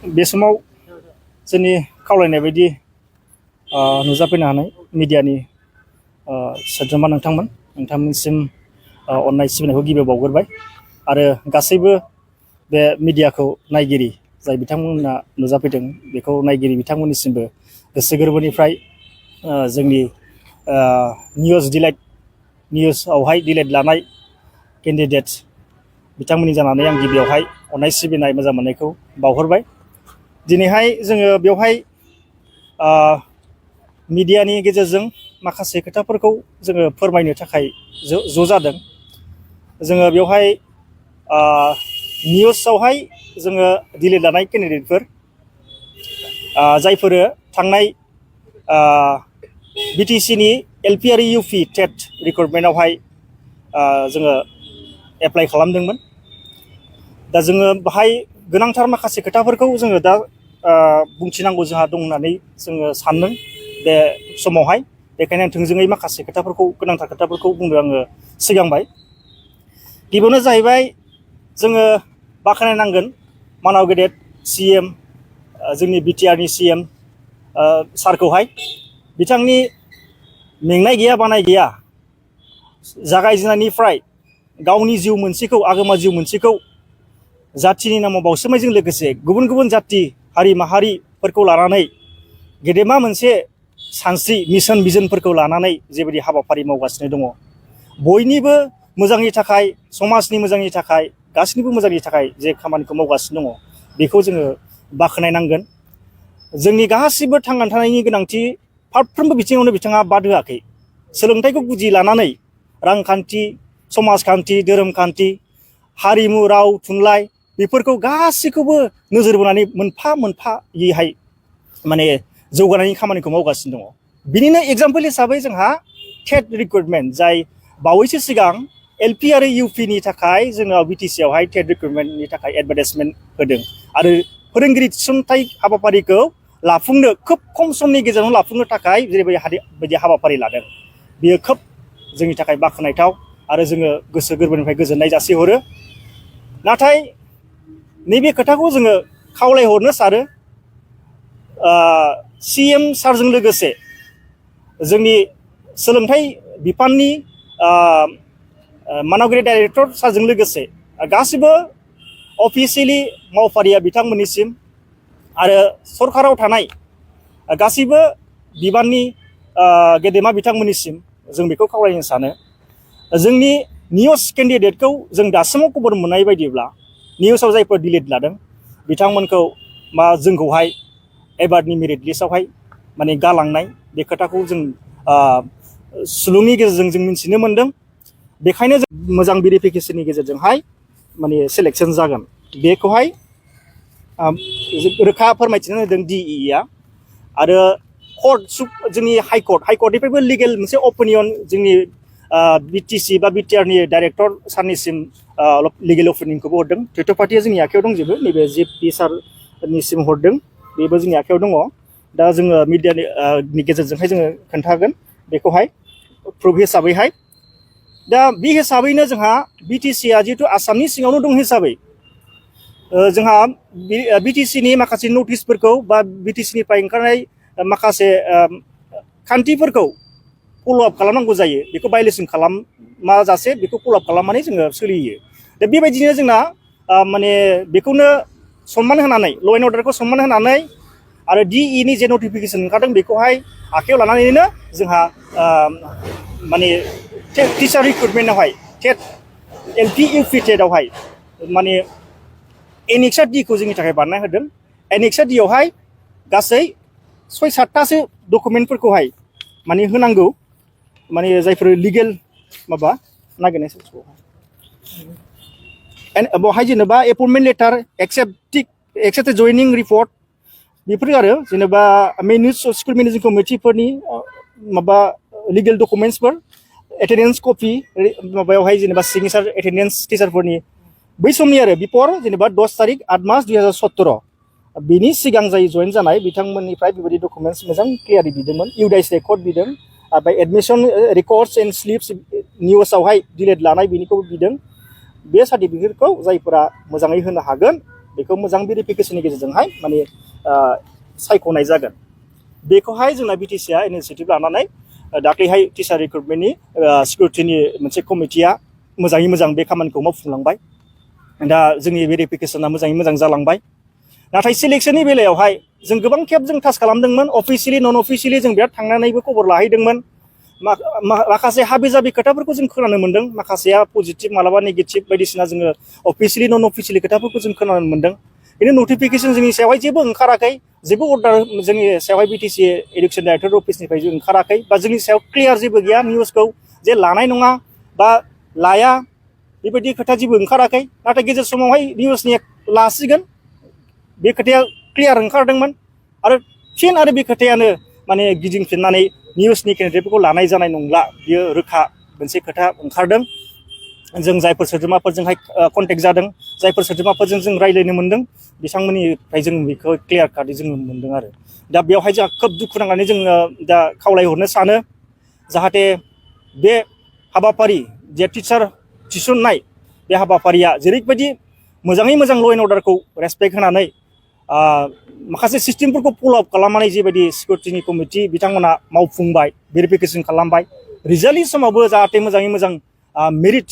बे समाव जोंनि खावलायनाय बायदि नुजाफैनो हानाय मिडियानि सोद्रोमा नोंथांमोनसिम अननाय सिबिनायखौ गिबियाव बावग्रोबाय आरो गासैबो बे मिडियाखौ नायगिरि जाय बिथांमोना नुजाफैदों बेखौ नायगिरि बिथांमोननिसिमबो गोसो गोरबोनिफ्राय जोंनि निउसआवहाय डिलेट लानाय केन्डिडेट बिथांमोननि जानानै आं गिबियावहाय अननाय सिबिनाय मोजां मोननायखौ बावहरबाय। दिनैहाय जोङो बेवहाय मिडियानि गेजेरजों माखासे खोथाफोरखौ जोङो फोरमायनो थाखाय ज' जादों। जोङो बेवहाय निउसआवहाय जोङो डिलेट लानाय केन्डिडेटफोर जायफोरो थांनाय बिटिसिनि एलपि आरो इउपि टेट रिक्रुटमेन्टआवहाय जोङो एप्लाइ खालामदोंमोन। दा जोङो बाहाय गोनांथार माखासे खोथाफोरखौ जोङो दा बुंथिनांगौ जोंहा दं होननानै जोङो सानदों बे समावहाय। बेखायनो आं थोंजोङै माखासे खोथाफोरखौ गोनांथार खोथाफोरखौ बुंनो आङो सिगांबाय। गिबियावनो जाहैबाय जोङो बाख्नायनांगोन मानाव गेदेर CM जोंनि बिटिआरनि CM सारखौहाय। बिथांनि मेंनाय गैया बानाय गैया जागायजेननायनिफ्राय गावनि जिउ मोनसेखौ आगोमा जिउ मोनसेखौ जाथिनि नामाव बावसोमनायजों लोगोसे गुबुन गुबुन जाथि हारि माहारिफोरखौ लानानै गेदेमा मोनसे सानस्रि मिशन भिजनफोरखौ लानानै जेबायदि हाबाफारि मावगासिनो दङ, बयनिबो मोजांनि थाखाय समाजनि मोजांनि थाखाय गासैनिबो मोजांनि थाखाय जे खामानिखौ मावगासिनो दङ बेखौ जोङो बाख्नायनांगोन। जोंनि गासिबो थांनानै थानायनि गोनांथि फारफ्रोमबो बिथिङावनो बिथाङा बाद होआखै। सोलोंथाइखौ गुदि लानानै रांखान्थि, समाजखान्थि, धोरोमखान्थि, हारिमु, राव, थुनलाइ बेफोरखौ गासैखौबो नोजोर बोनानै मोनफा मोनफायैहाय माने जौगानायनि खामानिखौ मावगासिनो दङ। बिनिनो एग्जाम्पल हिसाबै जोंहा टेट रिक्रुटमेन्ट जाय बावैसो सिगां एलपि आरो इउपिनि थाखाय जोंनाव बिटिसिआवहाय टेट रिक्रुटमेन्टनि थाखाय एडभार्टाइजमेन्ट होदों आरो फोरोंगिरि थिसनथाइ हाबाफारिखौ लाफुंनो खोब खम समनि गेजेरावनो लाफुंनो थाखाय जेरैबायदि हाबाफारि लादों बियो खोब जोंनि थाखाय बाख्नायथाव आरो जोङो गोसो गोरबोनिफ्राय गोजोननाय जासिहरो। नाथाय नैबे खोथाखौ जोङो खावलायहरनो सानो CM सारजों लोगोसे जोंनि सोलोंथाइ बिफाननि मानावगिरि डाइरेक्टर सारजों लोगोसे गासिबो अफिसियेलि मावफारिया बिथांमोननिसिम आरो सरकाराव थानाय गासिबो बिबाननि गेदेमा बिथांमोननिसिम जों बेखौ खावलायनो सानो, जोंनि निउस केन्डिडेटखौ जों दासिमाव खबर मोननाय बायदिब्ला निउसआव जायफोर डिलेट लादों बिथांमोनखौ जोंखौहाय एबारनि मेरिट लिस्टआवहाय माने गालांनाय बे खोथाखौ जों सुलुंनि गेजेरजों जों मिथिनो मोनदों। बेखायनो जों मोजां भेरिफिकेशननि गेजेरजोंहाय माने सेलेक्सन जागोन बेखौहाय रोखा फोरमायथिना होदों DEA आरो कर्ट जोंनि हाइकर्टनिफ्रायबो लिगेल मोनसे अपिनियन जोंनि बिटिसि बा बिटिआरनि डाइरेक्टर सारनिसिम लिगेल अपिनियनखौबो हरदों। थ्रेट' पार्टिया जोंनि आखायाव दंजोबो, नैबे जिपि सारनिसिम हरदों, बेबो जोंनि आखायाव दङ। दा जोङो मिडियानि गेजेरजोंहाय जोङो खोन्थागोन बेखौहाय प्रुफ हिसाबैहाय। दा बे हिसाबैनो जोंहा बिटिसिआ जिहेतु आसामनि सिङावनो दं हिसाबै जोंहा बिटिसिनि माखासे नटिसफोरखौ बा बिटिसिनिफ्राय ओंखारनाय माखासे खान्थिफोरखौ फल'आप खालामनांगौ जायो। बेखौ भायलेसन खालामाजासे बेखौ फल'आप खालामनानै जोङो सोलियो। दा बेबायदिनो जोंना माने बेखौनो सनमान होनानै ल' एन्ड अर्डारखौ सनमान होनानै आरो DEनि जे नटिफिकेसन ओंखारदों बेखौहाय आखायाव लानानैनो जोंहा माने टिचार रिक्रुटमेन्टआवहाय टेट एलपि इउपि टेटआवहाय माने एनेक्सा डिखौ जोंनि थाखाय बानायना होदों। एनेक्सा डिआवहाय गासै 6-7थासो डकुमेन्टफोरखौहाय माने होनांगौ, माने जायफोर लिगेल माबा नागिरनायसो बेवहाय जेनेबा एपइन्टमेन्ट लेटार, एक्सेप्ट जयनिं रिपर्ट बेफोर आरो जेनेबा स्कुल मेनेजिं कमिटिफोरनि माबा लिगेल डकुमेन्टसफोर, एटेन्डेन्स कपि माबायावहाय जेनेबा सिगनेचार एटेन्डेन्स टिचारफोरनि बै समनि आरो बिफर जेनेबा 10 तारिख 8 मार्च 2017 बिनि सिगां जाय जइन जानाय बिथांमोननिफ्राय बेबायदि डकुमेन्टस मोजां क्लियारि बिदोंमोन। इउडाइस रेकर्ड बिदों, ओमफ्राय एडमिसन रेकर्डस एन्ड स्लिप्स निउसावहाय डिलेट लानाय बेनिखौबो बिदों। बे सार्टिफिकेटखौ जायफोरा मोजाङै होनो हागोन बेखौ मोजां भेरिफिकेशननि गेजेरजोंहाय माने सायख'नाय जागोन बेखौहाय जोंना बिटिसिआ इनिशिएटिभ लानानै दाख्लैहाय टिचार रिक्रुटमेन्टनि सिकिउरिटिनि मोनसे कमिटिया मोजाङै मोजां बे खामानिखौ मावफुंलांबाय दा जोंनि भेरिफिकेशना मोजाङै मोजां जालांबाय नाथाय सिलेक्शननि बेलायावहाय जों गोबां खेब जों टाच खालामदोंमोन अफिसियेलि नन अफिसियेलि जों बिराद थांनानैबो खबर लाहैदोंमोन माखासे हाबि जाबि खोथाफोरखौ जों खोनानो मोन्दों माखासेया पजिटिभ मालाबा नेगेटिभ बायदिसिना जोङो अफिसियेलि नन अफिसियेलि खोथाफोरखौ जों खोनानो मोन्दों खिन्थु नटिफिकेशन जोंनि सायावहाय जेबो ओंखाराखै जेबो अर्डार जोंनि सायावहाय बिटिसि एडुकेशन डाइरेक्टर अफिसनिफ्राय ओंखाराखै बा जोंनि सायाव क्लियार जेबो गैया निउसखौ जे लानाय नङा बा लाया बेबायदि खोथा जेबो ओंखाराखै नाथाय गेजेर समावहाय निउसनि लासिगोन बे खोथाया क्लियार ओंखारदोंमोन आरो फिन आरो बे खोथायानो माने गिदिंफिननानै निउसनि केन्डिडेटफोरखौ लानाय जानाय नंला बियो रोखा मोनसे खोथा ओंखारदों जों जायफोर सोद्रोमाफोरजोंहाय कन्टेक्ट जादों जायफोर सोद्रोमाफोरजों जों रायज्लायनो मोन्दों बिथांमोननिफ्राय जों बेखौ क्लियार काटै जों मोन्दों आरो दा बेवहाय जोंहा खोब दुखु नांनानै जोङो दा खावलायहरनो सानो जाहाथे बे हाबाफारि जे टिचार थिसननाय बे हाबाफारिया जेरैबायदि मोजाङै मोजां ल' एन्ड अर्डारखौ रेसपेक्ट होनानै माखासे सिस्टेमफोरखौ फल' आप खालामनानै जेबायदि सिकिउरिटिनि कमिटि बिथांमोना मावफुंबाय भेरिफिकेशन खालामबाय रिजाल्टनि समावबो जाहाथे मोजाङै मोजां मेरिट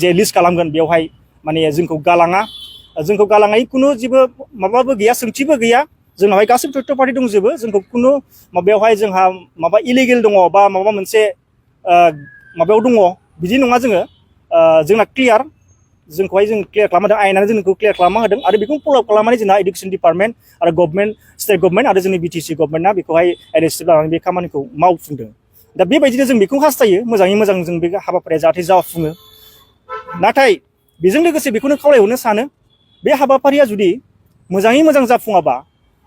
जे लिस्ट खालामगोन बेवहाय माने जोंखौ गालाङै खुनु जेबो माबाबो गैया सोंथिबो गैया जोंनावहाय गासैबो थयथ' पार्टि दंजोबो जोंखौ खुनु माबायावहाय जोंहा माबा इलिगेल दङ बा माबा मोनसे माबायाव दङ बिदि नङा जोंना क्लियार जोंखौहाय जों क्लियार खालामदों आयेनानो जोंखौ क्लियार खालामना होदों आरो बेखौ फल' आप खालामनानै जोंना एडुकेशन डिपार्टमेन्ट आरो गभर्नमेन्ट स्टेट गभर्नमेन्ट आरो जोंनि बिटिसि गभर्नमेन्टआ बेखौहाय इनिशिएटिभ लानानै बे खामानिखौ मावफुंदों दा बेबायदिनो जों बेखौ हास्थायो मोजाङै मोजां जों बे हाबाफारिया जाहाथे जाफुङो नाथाय बेजों लोगोसे बेखौनो खावलायहरनो सानो बे हाबाफारिया जुदि मोजाङै मोजां जाफुङाबा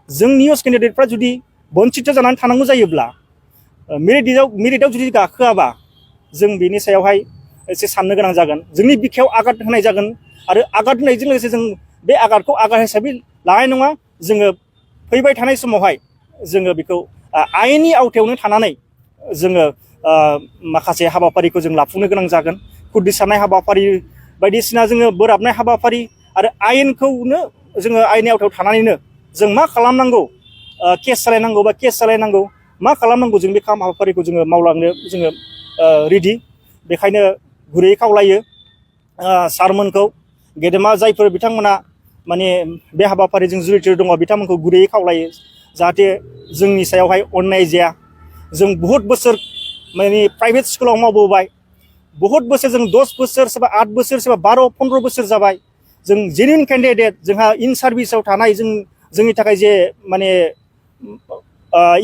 जों निउस केन्डिडेटफ्रा जुदि बन्चित जानानै थानांगौ जायोब्ला मेरिटआव जुदि गाखोआबा जों बेनि सायावहाय एसे साननो गोनां जागोन जोंनि बिखायाव आगाद होनाय जागोन आरो आगाद होनायजों लोगोसे जों बे आगादखौ आगाद हिसाबै लानाय नङा जोङो फैबाय थानाय समावहाय जोङो बेखौ आयेननि आवथायावनो थानानै जोङो माखासे हाबाफारिखौ जों लाफुंनो गोनां जागोन खुद्रि सारनाय हाबाफारि बायदिसिना जोङो बोराबनाय हाबाफारि आरो आयेनखौनो जोङो आयेननि आवथायाव थानानैनो जों मा खालामनांगौ केस सालायनांगौ मा खालामनांगौ जों बे हाबाफारिखौ जोङो मावलांनो जोङो रेडि बेखायनो गुरैयै खावलायो सारमोनखौ गेदेमा जायफोर बिथांमोना माने बे हाबाफारिजों जुरित दङ बिथांमोनखौ गुरैयै खावलायो जाहाथे जोंनि सायावहाय अननाय जाया जों बहुत बोसोर माने प्राइभेट स्कुलाव मावबोबाय बहुत बोसोर जों 10 बोसोर सोरबा 8 बोसोर सोरबा 12-15 बोसोर जाबाय जों जेन्युइन केन्डिडेट जोंहा इन सार्भिसाव थानाय जोंनि थाखाय जे माने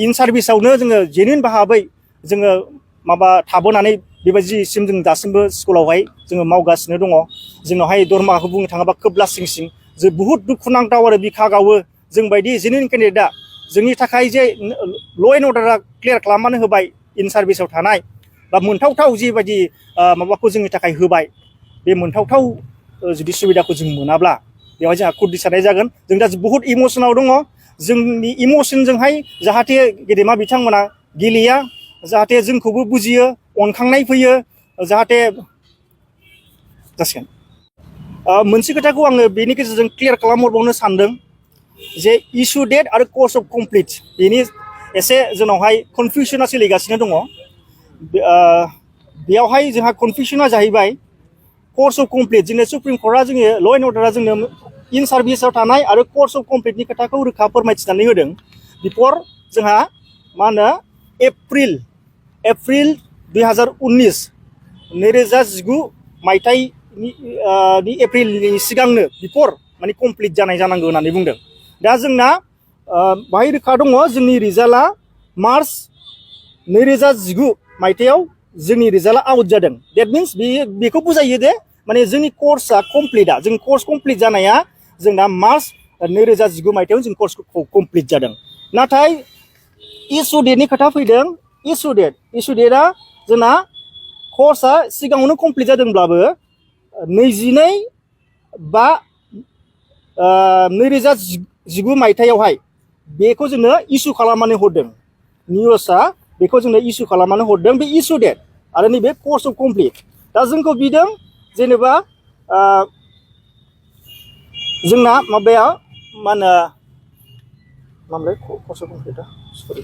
इन सार्भिसावनो जोङो जेन्युइन भाबै जोङो माबा थाबोनानै बेबायदिसिम जों दासिमबो स्कुलावहाय जोङो मावगासिनो दङ जोंनावहाय दरमाहाखौ बुंनो थाङोबा खोब लासिंसिं जों बुहुत दुखुनांथाव आरो बिखा गावो जों बायदि जेन्युइन केन्डिडेटआ जोंनि थाखाय जे ल' एन्ड अर्डारा क्लियार खालामनानै होबाय इन सार्भिसाव थानाय बा मोनथावथाव जिबायदि माबाखौ जोंनि थाखाय होबाय बे मोनथावथाव जुदि सुबिदाखौ जों मोनाब्ला बेवहाय जोंहा खुद्रि सारनाय जागोन जों दा बुहुत इमसनाव दङ जोंनि इमसनजों जाहाथे गेदेमा बिथांमोना गेलेया जाहाथे जोंखौबो बुजियो अनखांनाय फैयो जाहाथे जासिगोन मोनसे खोथाखौ आङो बेनि गेजेरजों क्लियार खालामहरबावनो सानदों जे इस्यु डेट आरो कर्स अफ कमप्लिट बेनि एसे जोंनावहाय कनफिउसना सोलिगासिनो दङ बेयावहाय जोंहा कनफिउसना जाहैबाय कर्स अफ कमप्लिट जोंनो सुप्रिम कर्टआ जोंनि ल' एन्ड अर्डारा जोंनो इन सार्भिसाव थानाय आरो कर्स अफ कमप्लिटनि खोथाखौ रोखा फोरमायथिनानै होदों बिफर जोंहा मा होनो एप्रिल 2019 मायथाइनि एप्रिलनि सिगांनो बिफर माने कमप्लिट जानाय जानांगौ होननानै बुंदों दा जोंना बाहाय रोखा दङ जोंनि रिजाल्टआ मार्च 2019 मायथाइयाव जोंनि रिजाल्टआ आउट जादों डेट मिन्स बेखौ बुजायो दे माने जोंनि कर्सआ कमप्लिटआ जों कर्स कमप्लिट जानाया जोंना मार्च 2019 मायथाइयाव जों कर्सखौ कमप्लिट जादों नाथाय इस्यु डेटनि खोथा फैदों इस्यु डेटआ जोंना कर्सआ सिगाङावनो कमप्लिट जादोंब्लाबो 22/5/2019 मायथाइयावहाय बेखौ जोंनो इस्यु खालामनानै हरदों निउसआ बेखौ जोंनो इस्यु खालामनानै हरदों बे इस्यु डेट आरो नैबे कर्स अफ कमप्लिट दा जोंखौ बिदों जेनेबा जोंना माबाया मा होनो मामोनलाय खौसो बुंफिदा सरि